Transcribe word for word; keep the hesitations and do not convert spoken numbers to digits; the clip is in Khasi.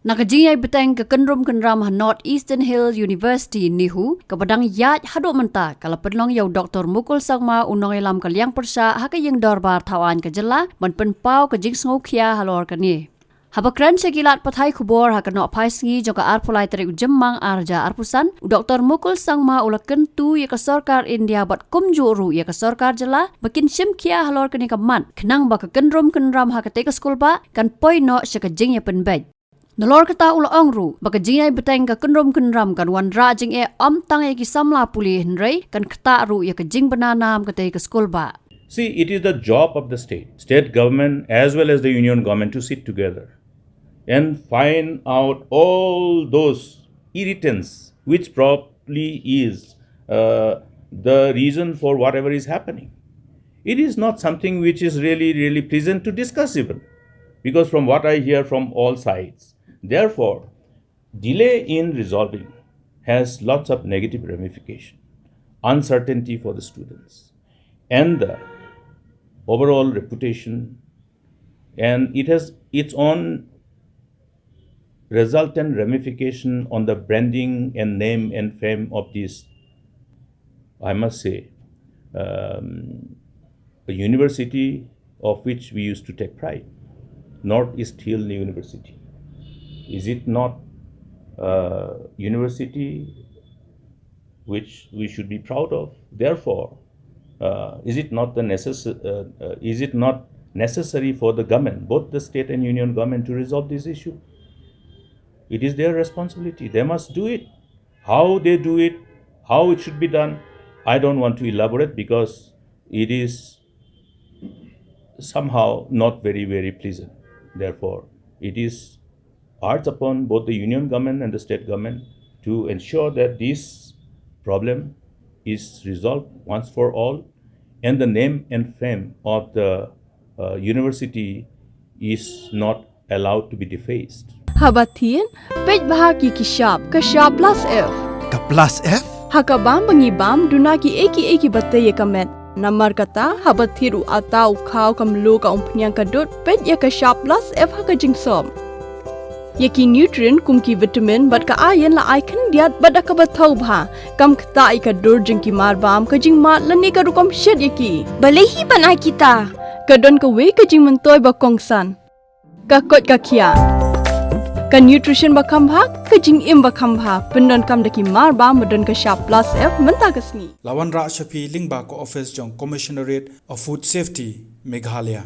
Na ka jingïai bteng ka kynrum kynram ha North Eastern Hill University, NEHU, kaba dang ïaid haduh mynta, ka la pynlong ïa u Doktor Mukul Sangma, u nongïalam ka liang pyrshah ha ka ïing dorbar thaw aiñ ka jylla, ban pynpaw ka jingsngewkhia halor kane. Haba kren sha ki lad pathai khubor ha ka nohphai sngi jong ka arphew lai tarik u Jymmang ar hajar arphew san, u Doktor Mukul Sangma u la kyntu ïa ka sorkar India bad kumjuh ruh ïa ka sorkar jylla ba kin shim khia halor kane ka mat, khnang ba ka kynrum kynram ha katei ka skulbah kan poi noh sha ka jingïapynbeit. Nalor kata u la ong ruh ba ka jingïai bteng ka kynrum kynram kan wanrah jingeh ym tang ïa ki samla pule, hynrei kan ktah ruh ïa ka jingbna nam katei ka skulbah. See, it is the job of the state, state government as well as the union government to sit together and find out all those irritants which probably is uh, the reason for whatever is happening. It is not something which is really, really pleasant to discuss even, because from what I hear from all sides, therefore, delay in resolving has lots of negative ramification, uncertainty for the students, and the overall reputation, and it has its own resultant ramification on the branding and name and fame of this, I must say, um, a university of which we used to take pride, North East Hill University. Is it not a university which we should be proud of? Therefore, uh, is it not the necess- uh, uh, is it not necessary for the government, both the state and union government, to resolve this issue? It is their responsibility. They must do it. How they do it, how it should be done, I don't want to elaborate, because it is somehow not very, very pleasant. Therefore, it is urged upon both the union government and the state government to ensure that this problem is resolved once for all, and the name and fame of the uh, university is not allowed to be defaced. Haba thied, peit bha ïa ki shap, ka shap plus F. Ka plus F? Ha ka bam ba ngi bam, duna ki ei ki ei kiba tei ïa ka met. Namar kata, haba thied u atta, u khaw, ka mluh, ka umphniang, ka dud, peit ïa ka shap plus F ha ka jingsop. Ïa ki nutrient kum ki vitamin bad ka iron la ai khyndiat bad da kaba thaw bha. Kam ktah ïa ka dur jong ki mar bam, ka jingmad lane ka rukom shet ïa ki. Balei hi ban ai kita? Ka don kawei ka jingmyntoi ba kongsan. Ka koit ka khiah. Ka nutrition ba kham bha, ka jingim ba kham bha. Pyndonkam da ki mar bam ba don ka shap plus F mynta ka sngi. La wanrah sha phi lyngba ka office jong Commissionerate of Food Safety, Meghalaya.